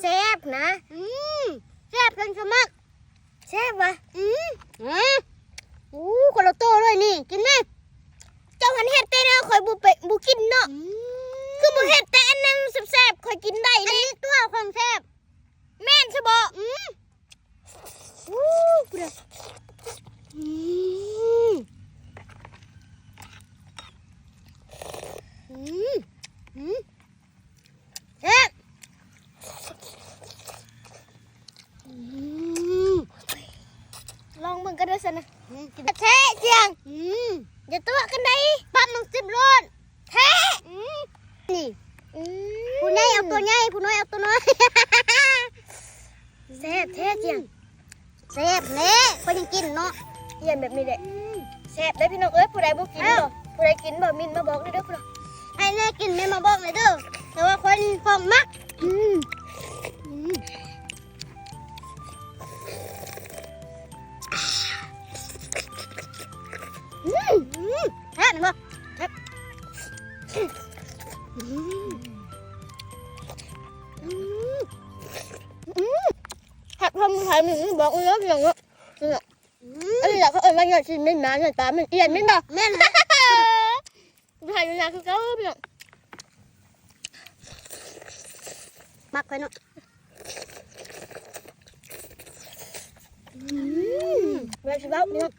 ແຊບນະ. ອືມ ແຊບເກີນສະໝັກ. ແຊບຫວາ? ອືມ ອືມ ໂອ້ ຄົນລະໂຕເລີຍນີ້ ກິນແດ່. ເຈົ້າຫັ້ນເຮັດແຕ່ແນວຂ້ອຍບໍ່ເປັນ ບໍ່ກິນເນາະ. ອືມ ຄືບໍ່ເຮັດແຕ່ອັນນັ້ນແຊບໆ ຂ້ອຍກິນໄດ້ເດ້. ອັນນີ້ຕົວຂອງແຊບ. ແມ່ນຊະບໍ? ອືມ ໂອ້ ພຸ້ນນະ. ອືມ ອືມ ອືມ ແຊບ. ອືມ ລອງເບິ່ງກັນເດີຊັ້ນນະ. ອືມ ກິນແທ້ຈຽງ. ອືມ ຢ່າຕົວະກັນໄດ໋ ປັບມັນສິບໂລດ. ແທ້. ອືມ ນີ້. ອືມ ຜູ້ໃຫຍ່ເອົາຕົວໃຫຍ່ ຜູ້ນ້ອຍເອົາຕົວນ້ອຍ. ແຊບແທ້ຈຽງ. ແຊບແນ່ ຂ້ອຍຍັງກິນເນາະ. ອຽນແບບນີ້ແຫຼະ. ອືມ ແຊບເດ້ພີ່ນ້ອງເອີຍ. ຜູ້ໃດບໍ່ກິນບໍ່ ຜູ້ໃດກິນບໍ່ ມິນມາບອກເດີ. ຜູ້ໃດໃຫ້ແນ່ກິນ ມິນມາບອກເດີ. ແຕ່ວ່າຂ້ອຍນີ້ຂ້ອຍມັກ. ອືມ ອືມ ອືມ ແຊບແມ່ນບໍ່? ແຊບ. ອືມ ອືມ ອືມ ຜັດເພີ່ມໄທ ມີບອກເລີຍ ພີ່ນ້ອງເນາະ. ອືມ ອັນນີ້ລະເຂົາເອີ້ນວ່າຍອດຊີນ ແມ່ນໝາ ຍອດປາ ແມ່ນອຽນ ແມ່ນບໍ່? ແມ່ນ. ໄທຢູ່ນາຄືເກົ່າ ພີ່ນ້ອງ. ມັກຂ້ອຍເນາະ. ອືມ ແມ່ນຊິເວົ້າ ພີ່ນ້ອງ.